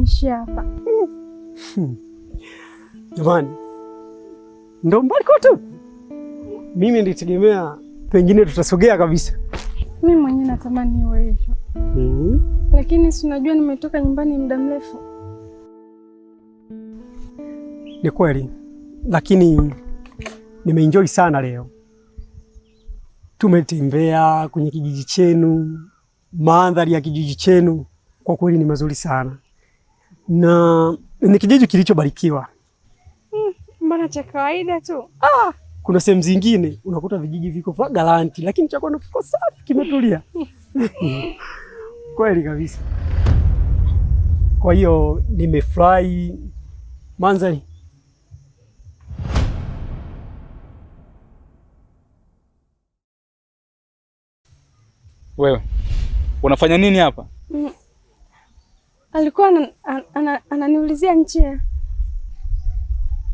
niishie hapa. Jamani, ndo mbali kote huku? Mimi nilitegemea pengine tutasogea kabisa. Mimi mwenyewe natamani iwe hivyo. Lakini si unajua nimetoka nyumbani muda mrefu. Ni kweli, lakini nimeenjoy sana leo. Tumetembea kwenye kijiji chenu, mandhari ya kijiji chenu kwa kweli ni mazuri sana, na ni kijiji kilichobarikiwa. Mbona cha kawaida tu. Ah, kuna sehemu zingine unakuta vijiji viko vagalanti, lakini cha kwenu kiko safi, kimetulia kweli kabisa. Kwa hiyo nimefurahi mandhari. Wewe unafanya nini hapa? Alikuwa ananiulizia njia.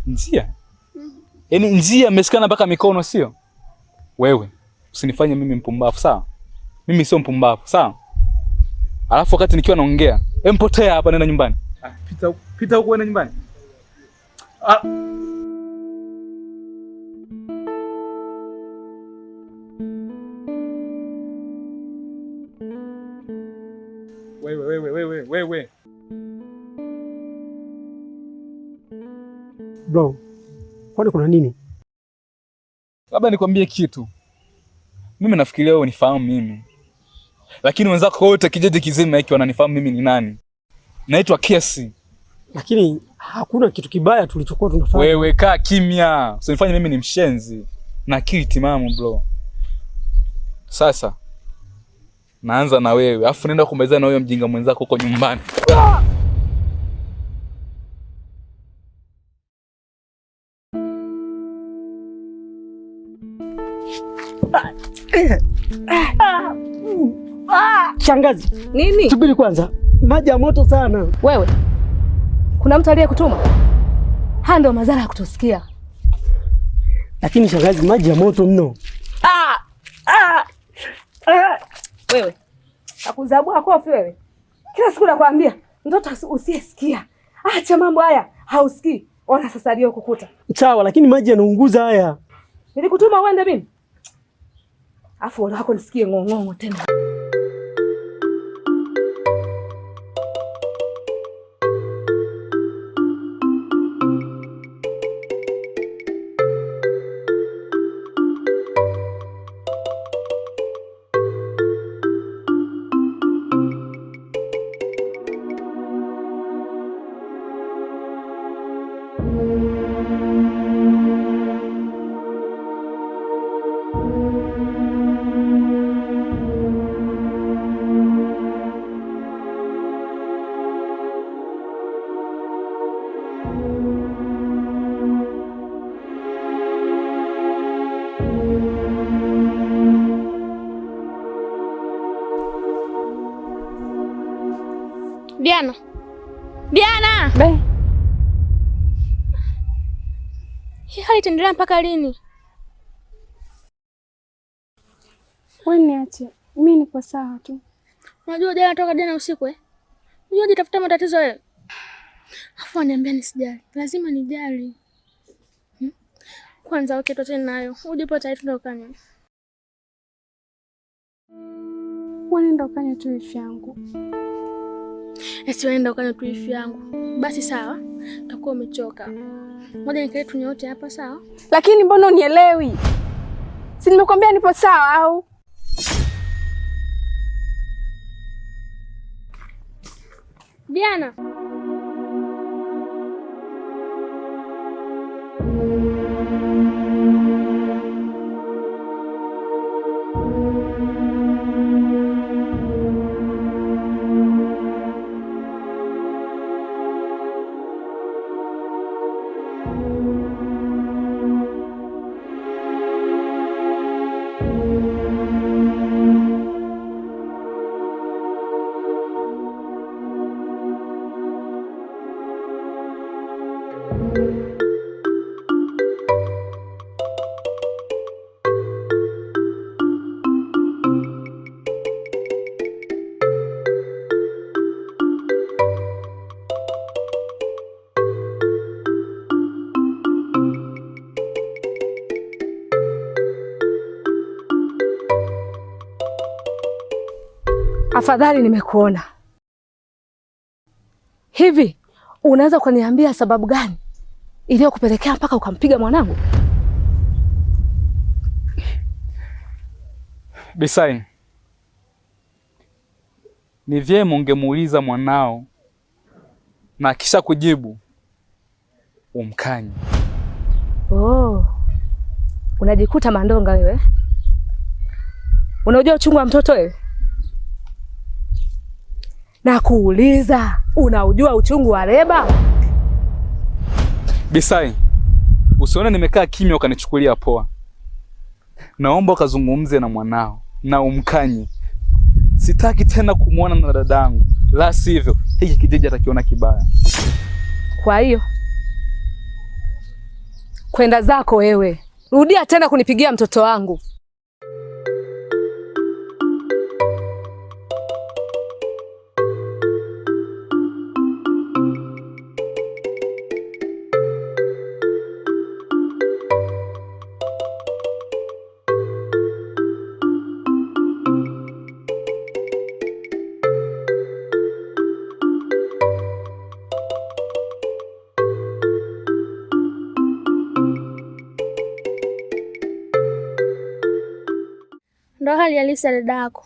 Njia? Yaani njia imeshikana mpaka mikono, sio? Wewe usinifanye mimi mpumbavu, sawa? Mimi sio mpumbavu, sawa? Alafu wakati nikiwa naongea, empotea hapa, nenda nyumbani. Ah, pita pita huko, nenda nyumbani. Ah. Wewe wewe wewe wewe. Bro, kwani kuna nini? Labda nikwambie kitu. Mimi nafikiria wewe unifahamu mimi, lakini wenzako wote kijiji kizima hiki wananifahamu mimi ni nani. Naitwa Kesi. Lakini hakuna kitu kibaya tulichokuwa tunafanya. Wewe kaa kimya, usinifanye mimi ni mshenzi na akili timamu bro. Sasa naanza na wewe, afu nenda kumalizana na huyo mjinga mwenzako huko nyumbani. Shangazi, Nini? subiri kwanza, maji ya moto sana. Wewe, kuna mtu aliyekutuma? Haya ndio madhara ya kutosikia. Lakini shangazi, maji ya moto mno. Wewe akuzabua kofi wewe. Kila siku nakwambia mtoto usiyesikia, acha mambo haya, hausikii. Ona sasa aliyokukuta. Sawa, lakini maji yanaunguza haya. Nilikutuma uende mimi, afu wale wako nisikie ng'ong'ongo tena. Diana. Diana! Be, Hii hali itaendelea mpaka lini? wewe niache. Mimi niko sawa tu. Unajua jana toka jana usiku eh? Unajua jitafuta matatizo wewe. Afu ananiambia nisijali. Lazima nijali. Hmm? Kwanza okay, tuachane nayo. Uje po tayari tuende ukanywe. Wewe nenda ukanywe tu ifi yangu. Esi wewe nenda ukanywe tu ifi yangu. Basi sawa. Utakuwa umechoka. Ngoja nikae tunywe wote hapa sawa? Lakini mbona unielewi? Si nimekwambia nipo sawa au? Diana. Afadhali nimekuona. Hivi unaweza kuniambia sababu gani iliyokupelekea mpaka ukampiga mwanangu? Bisai, ni vyema ungemuuliza mwanao na kisha kujibu umkanye. Oh, unajikuta mandonga wewe. Unajua uchungu wa mtoto wewe? Na kuuliza, unaujua uchungu wa Reba? Bisai, usione nimekaa kimya ukanichukulia poa. Naomba ukazungumze na mwanao na umkanye. Sitaki tena kumuona na dadangu, la sivyo hiki kijiji atakiona kibaya. Kwa hiyo kwenda zako wewe, rudia tena kunipigia mtoto wangu. Ndo hali halisi ya dada yako.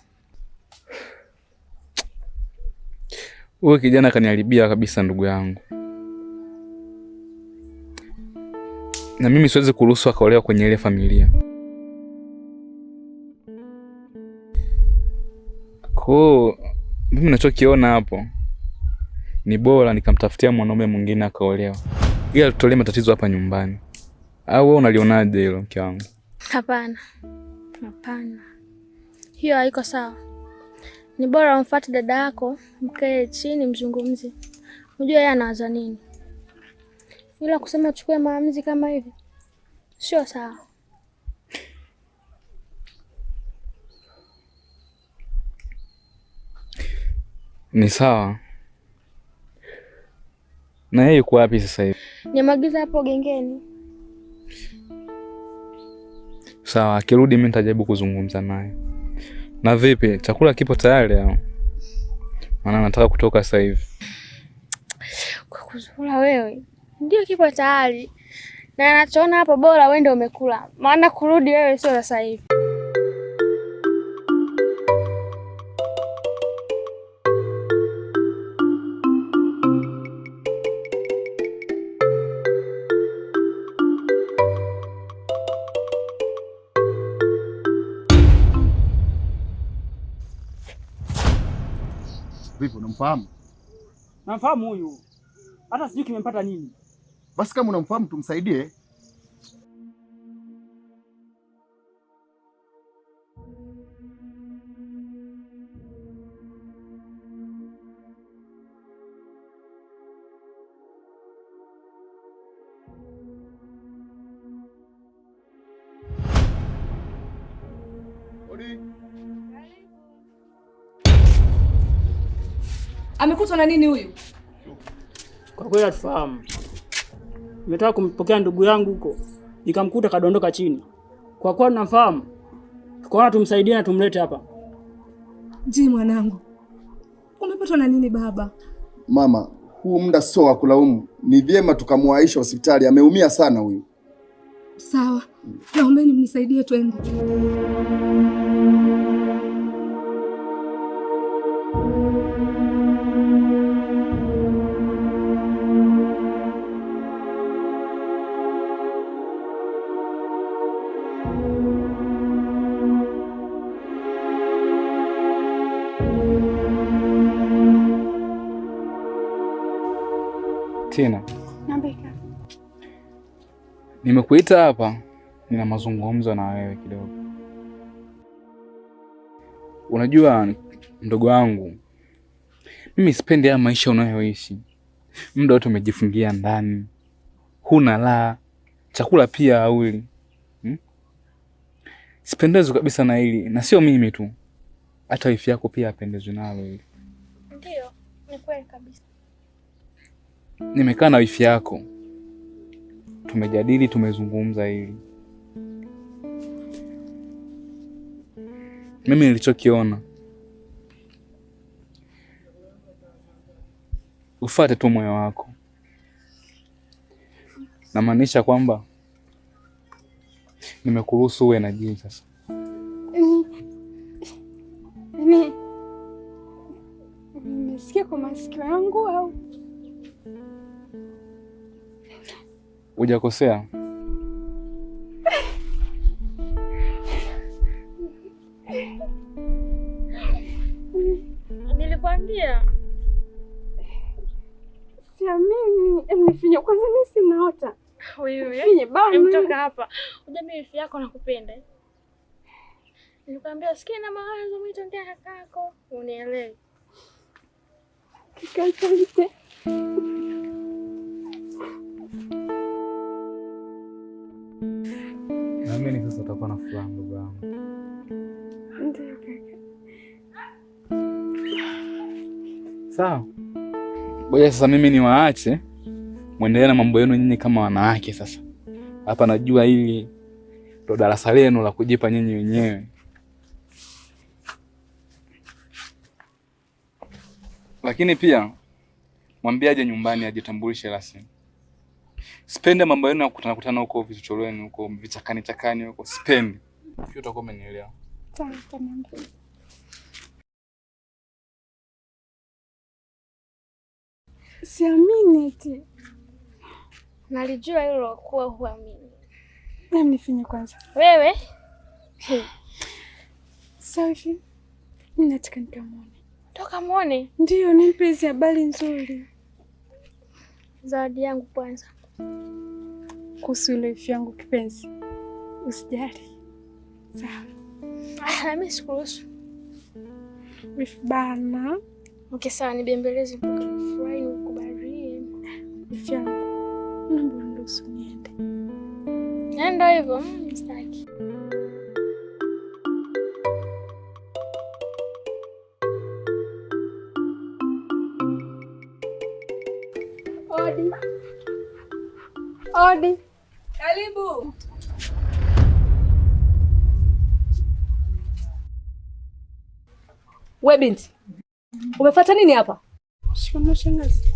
Huyo kijana kaniharibia kabisa ndugu yangu, na mimi siwezi kuruhusu akaolewa kwenye ile familia. Kwa mimi ninachokiona hapo ni bora nikamtafutia mwanaume mwingine akaolewa, ila tutolee matatizo hapa nyumbani. Au wewe unalionaje hilo mke wangu? Hapana, hapana, hiyo haiko sawa. Ni bora umfuate dada yako, mkae chini mzungumze, unajua yeye anawaza nini. Ila kusema uchukue maamuzi kama hivi sio sawa. Ni sawa. Na yeye yuko wapi sasa hivi? Nimeagiza hapo gengeni. Sawa, akirudi mimi nitajaribu kuzungumza naye. Na vipi, chakula kipo tayari au? Maana nataka kutoka sasa hivi. Kwa kuzula wewe, ndio kipo tayari. Na anachoona hapo bora wewe ndio umekula. Maana kurudi wewe sio sasa hivi. Vipi, unamfahamu? Namfahamu huyu. Hata sijui kimempata nini. Basi kama unamfahamu tumsaidie. Amekutwa na nini huyu? Kwa kweli hatufahamu. Nimetoka kumpokea ndugu yangu huko, nikamkuta kadondoka chini. Kwa kuwa tunamfahamu, tukaona tumsaidie na tumlete hapa. Ji mwanangu, umepatwa na nini baba? Mama, huu muda sio wa kulaumu. Ni vyema tukamwaisha hospitali, ameumia sana huyu. Sawa, naombeni mnisaidie twende. Tina, nimekuita hapa, nina mazungumzo na wewe kidogo. Unajua ndugu wangu, mimi sipendi haya maisha unayoishi. Muda wote umejifungia ndani, huna la chakula pia hauli. Sipendezwi kabisa na hili, na sio mimi tu, hata wifi yako pia apendezwi nalo hili. Ndio, ni kweli kabisa. Nimekaa na wifi yako, tumejadili, tumezungumza hili. Mimi nilichokiona Ufate tu moyo wako. Namaanisha kwamba nimekuruhusu uwe na Jay sasa. Ni nimesikia kwa masikio yangu au hujakosea? Nilikwambia. Siamini. Nifinye kwanza, mimi sinaota. Wewe. Nifinye bana. Mtoka hapa. Unajua mimi wifi yako nakupenda. Nilikwambia usikie na mawazo mwito ndia kakako. Unielewe. Kaka, asante. Naamini sasa utakuwa na furaha ndugu yangu. Ndio kaka. Sawa. Ngoja sasa mimi niwaache muendelee na mambo yenu nyinyi kama wanawake sasa. Hapa najua hili ndo darasa lenu la kujipa nyinyi wenyewe. Lakini pia mwambie aje nyumbani ajitambulishe rasmi. Sipende mambo yenu ya kukutana kutana huko vichochoroni huko vichakani chakani huko, sipendi. Sio, utakuwa umenielewa. Sawa, nitamwambia. Siamini eti. Nalijua hilo kuwa huamini. Na mnifinye kwanza. Wewe? Safi. Mimi nataka nikamwone. Toka muone. Ndio, nimpe hizi habari nzuri. Zawadi yangu kwanza. Kuhusu ile wifi yangu kipenzi. Usijali. Sawa. Ah, mimi sikuruhusu. Wifi bana. Okay, sawa, nibembeleze mpaka nifurahi nikubalie. Wifi yangu. Naomba uniruhusu niende. Nenda hivyo, sitaki. Odi. Odi. Karibu. We binti, umefuata nini hapa? Shikamoo shangazi.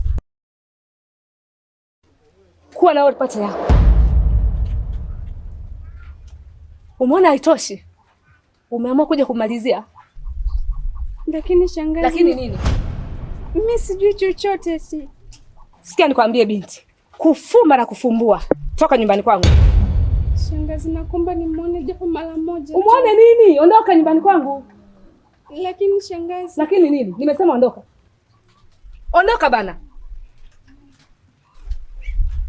Kuwa na wewe pata yako. Umeona haitoshi? Umeamua kuja kumalizia. Lakini shangazi. Lakini nini? Mimi sijui chochote si. Sikia nikwambie binti, kufumba na kufumbua. Toka nyumbani kwangu. Shangazi, nakuomba nimuone japo mara moja. Umuone nini? Ondoka nyumbani kwangu. Lakini shangazi. Lakini nini? Nimesema ondoka. Ondoka bana.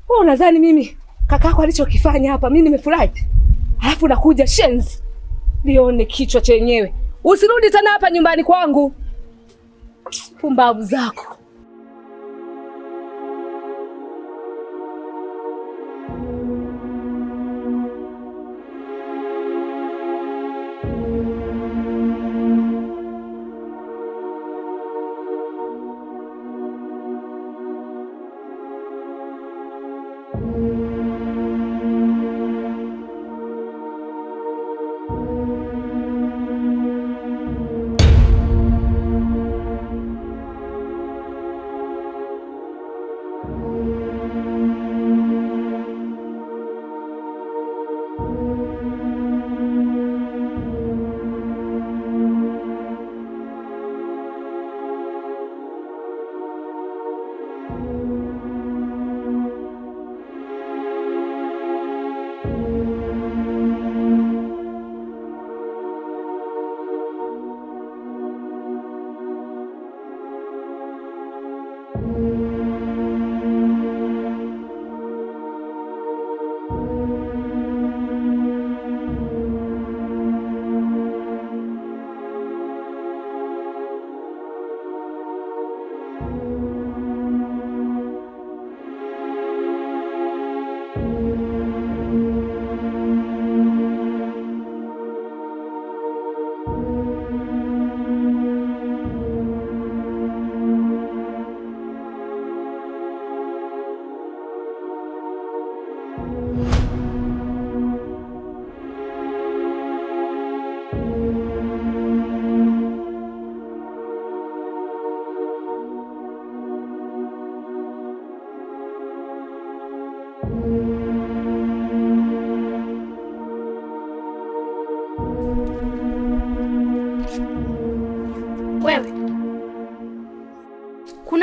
Wewe unadhani mimi kakako alichokifanya hapa mimi nimefurahi? Alafu nakuja shenzi. Lione kichwa chenyewe. Usirudi tena hapa nyumbani kwangu. Pumbavu zako.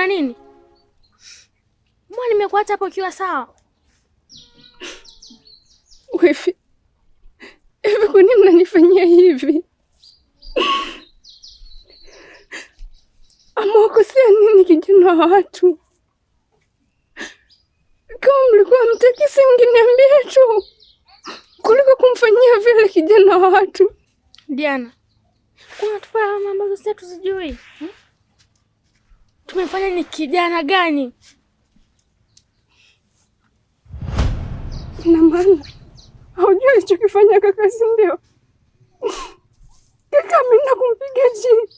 Kuna nini? Mbona nimekuacha hapo ukiwa sawa? Wifi, hivi kwa nini mnanifanyia hivi? Amewakosea nini kijana wa watu? Kama mlikuwa mtaki si mngeniambia tu, kuliko kumfanyia vile kijana wa watu. Diana, kuna tupa lawama ambazo sisi hatuzijui. Tumefanya ni kijana gani? Ina maana haujui alichokifanya kaka, si ndio? Kaka ameenda kumpiga chini.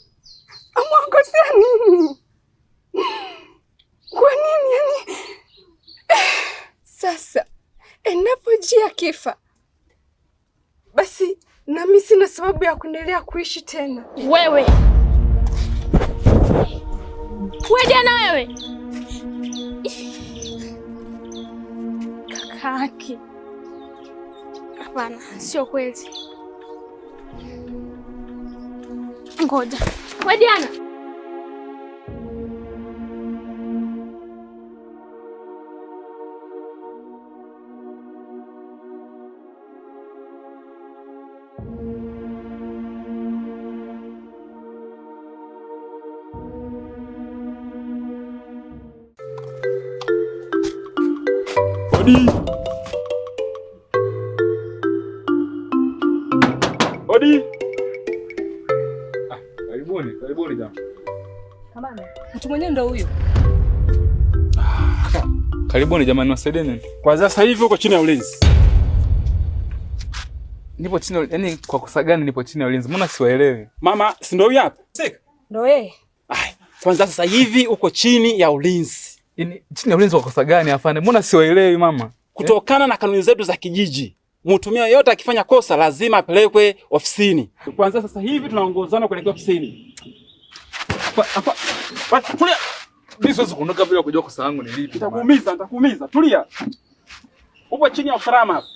Amewakosea nini? Kwa nini yani? Sasa endapo G akifa, basi nami sina sababu ya kuendelea kuishi tena. Wewe. Wewe Diana wewe. Kaka yake. Hapana, sio kweli. Ngoja. Wewe Diana. Odi. Odi. Ah, karibuni, karibuni jamaa. Kamanda, mtu mwenyewe ndio huyo. Karibuni jamani, niwasaidie nini? Kwa sasa hivi uko chini ya ulinzi. Nipo chini, yani kwa kosa gani nipo chini ya ulinzi? Mbona siwaelewi? Mama, si ndio huyu hapa? Sika. Ndio yeye. Ai, kwanza sasa hivi uko chini ya ulinzi. Yaani chini ya ulinzi kwa kosa gani afande? Mbona siwaelewi mama? Kutokana na kanuni zetu za kijiji, mtumia yote akifanya kosa lazima apelekwe ofisini. Kwanza sasa hivi tunaongozana kuelekea ofisini. Hapa. Tulia. Mimi siwezi kuondoka bila kujua kosa langu ni lipi. Nitakuumiza, nitakuumiza. Tulia. Upo chini ya usalama hapa.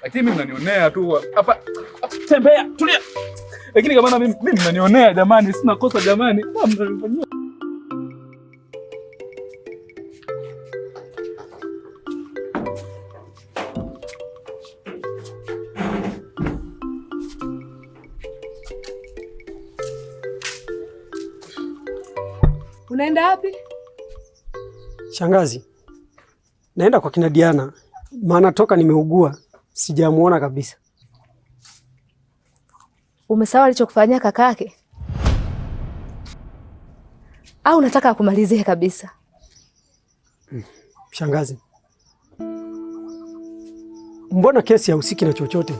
Lakini mimi mnanionea tu. Hapa tembea, tulia. Lakini kama mimi mnanionea jamani, sina kosa jamani. Mnanifanyia. Unaenda wapi? Shangazi, naenda kwa kina Diana, maana toka nimeugua sijamuona kabisa. Umesahau alichokufanyia kakake? Au unataka akumalizie kabisa? Shangazi, mbona kesi hausiki na chochote?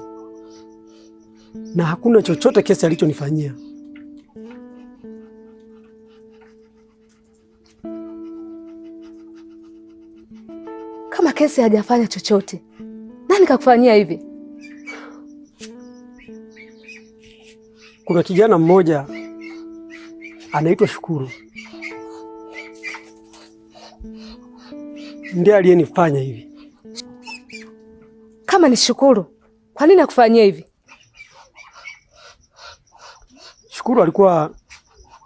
Na hakuna chochote kesi alichonifanyia. Kama kesi hajafanya chochote, nani kakufanyia hivi? Kuna kijana mmoja anaitwa Shukuru, ndiye aliyenifanya hivi. Kama ni Shukuru, kwa nini akufanyia hivi? Shukuru alikuwa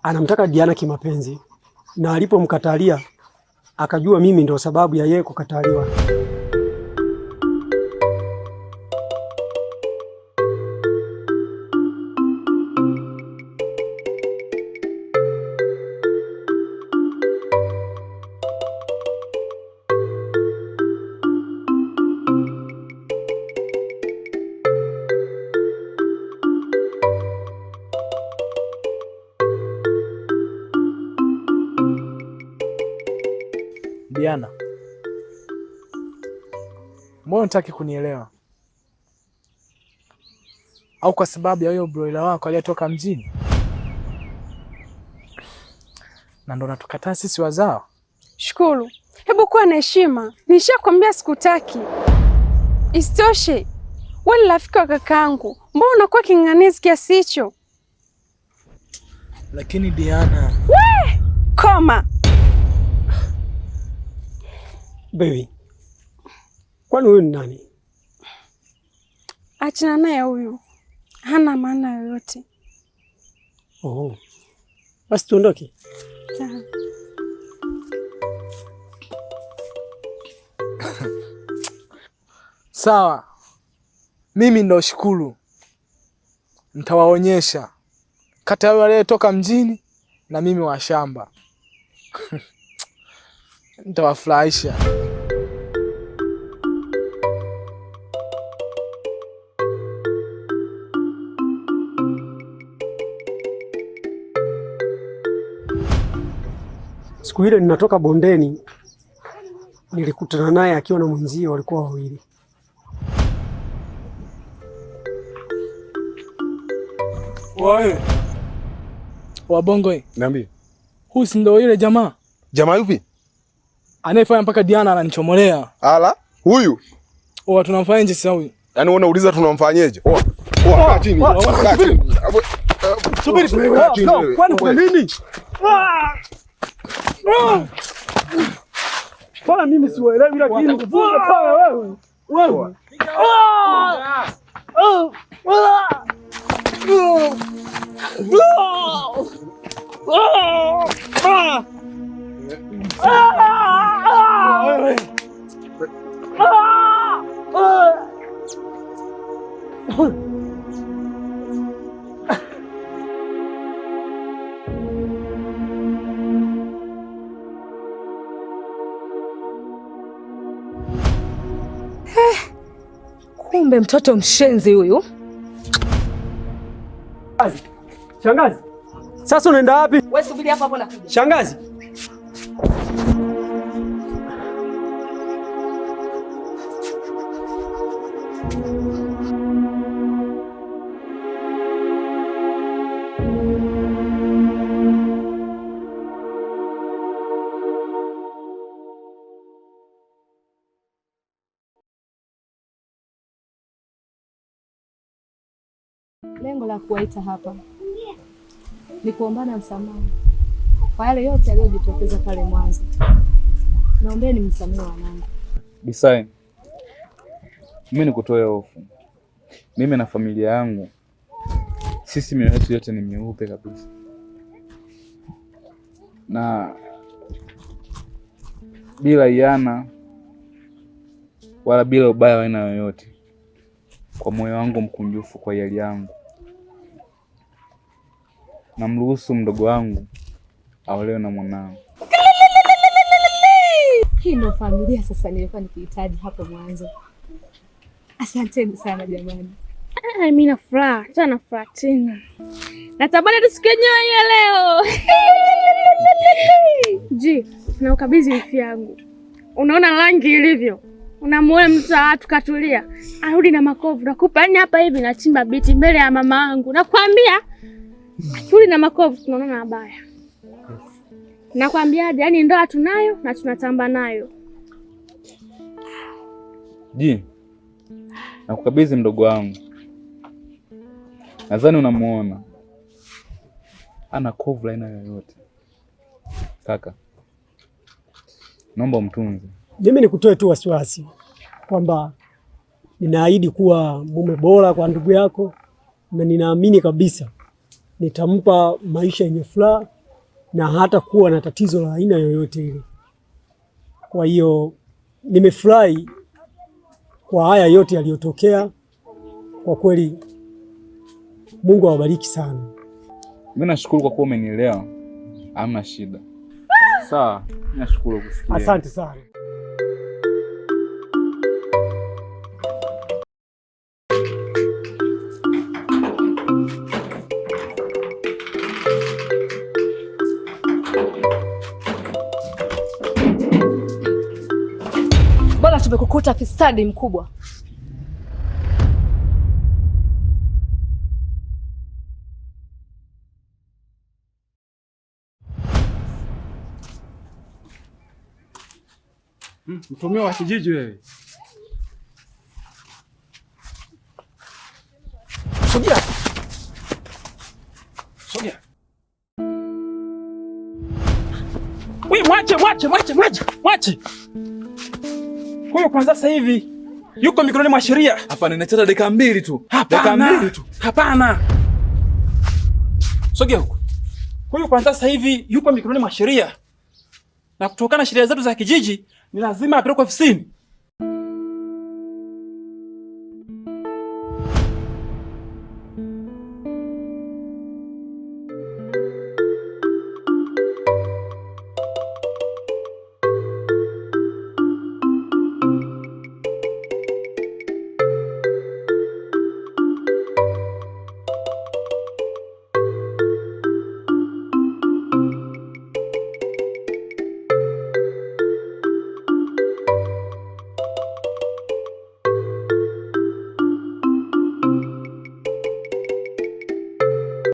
anamtaka Diana kimapenzi, na alipomkatalia akajua mimi ndo sababu ya yeye kukataliwa. Diana, mbona unataka kunielewa? Au kwa sababu ya huyo broiler wako aliyetoka mjini? Na ndo natukataa sisi wazao? Shukuru, hebu kuwa na heshima. Nishakwambia sikutaki. Isitoshe, wewe ni rafiki wa kakaangu. Mbona unakuwa king'ang'anizi kiasi hicho? Lakini Diana, we koma. Baby, kwani huyu ni nani? Achana naye huyu, hana maana yoyote. Oh, basi tuondoke. Sawa. Sawa, mimi ndo shukuru, nitawaonyesha kati ya aliyetoka mjini na mimi wa shamba. Nitawafurahisha. Siku ile ninatoka bondeni, nilikutana naye akiwa na mwenzie, walikuwa wawili. Wewe wabongo, Niambie. Huyu si ndio yule jamaa? Jamaa yupi? Anayefanya mpaka Diana ananichomolea. Ala, huyu. Oa, tunamfanyaje sasa huyu? Yaani wewe unauliza tunamfanyeje? Oa. Oa, kaa chini. Kaa chini. Subiri, Kaa chini wewe. kwani kuna nini? Mbona mimi siwaelewi lakini kufunga pale wewe. Wewe. Kumbe mtoto mshenzi huyu. Shangazi. Sasa unaenda wapi? Wewe subiri hapo hapo nakuja. Shangazi. Lengo la kuwaita hapa ni kuombana msamaha kwa yale yote yaliyojitokeza pale mwanzo. Naombeni msamehe wanangu. Bisai, mimi nikutoe hofu. Mimi na familia yangu, sisi mioyo yetu yote ni mieupe kabisa, na bila iana wala bila ubaya wa aina yoyote, kwa moyo wangu mkunjufu, kwa hiari yangu, namruhusu mdogo wangu aolewe na mwanangu. Hii ndio familia sasa nilikuwa nikihitaji hapo mwanzo. Asanteni sana jamani. Mimi na furaha tena, na furaha tena, natamani hata siku yenyewe hiyo leo. Ji, na ukabidhi wifi yangu, unaona rangi ilivyo, unamuona mtu wa watu katulia, arudi na makovu nakupa. Yani hapa hivi nachimba biti mbele ya mama yangu, nakwambia akirudi na makovu tunaonana habaya. Nakwambiaje, yani ndoa tunayo na tunatamba nayo. Ji, nakukabidhi mdogo wangu, nadhani unamuona ana kovu la aina yoyote. Kaka, naomba umtunze. Mimi nikutoe tu wasiwasi kwamba ninaahidi kuwa mume bora kwa ndugu yako, na ninaamini kabisa nitampa maisha yenye furaha na hata kuwa na tatizo la aina yoyote ile. Kwa hiyo nimefurahi kwa haya yote yaliyotokea. Kwa kweli Mungu awabariki sana. Mimi nashukuru kwa kuwa umenielewa, hamna shida. Sawa, nashukuru kusikia. Asante sana. Bora tumekukuta fisadi mkubwa. Mtumio wa kijiji wewe. Sogea. Sogea. Wewe mwache, mwache, mwache, mwache, mwache. Huyo kwanza sasa hivi yuko mikononi mwa sheria. Hapana, ninacheza dakika mbili tu. Dakika Hapana. mbili tu. Hapana. Sogea huko. Huyu kwanza sasa hivi yuko mikononi mwa sheria. Na kutokana na sheria zetu za kijiji ni lazima apelekwe ofisini.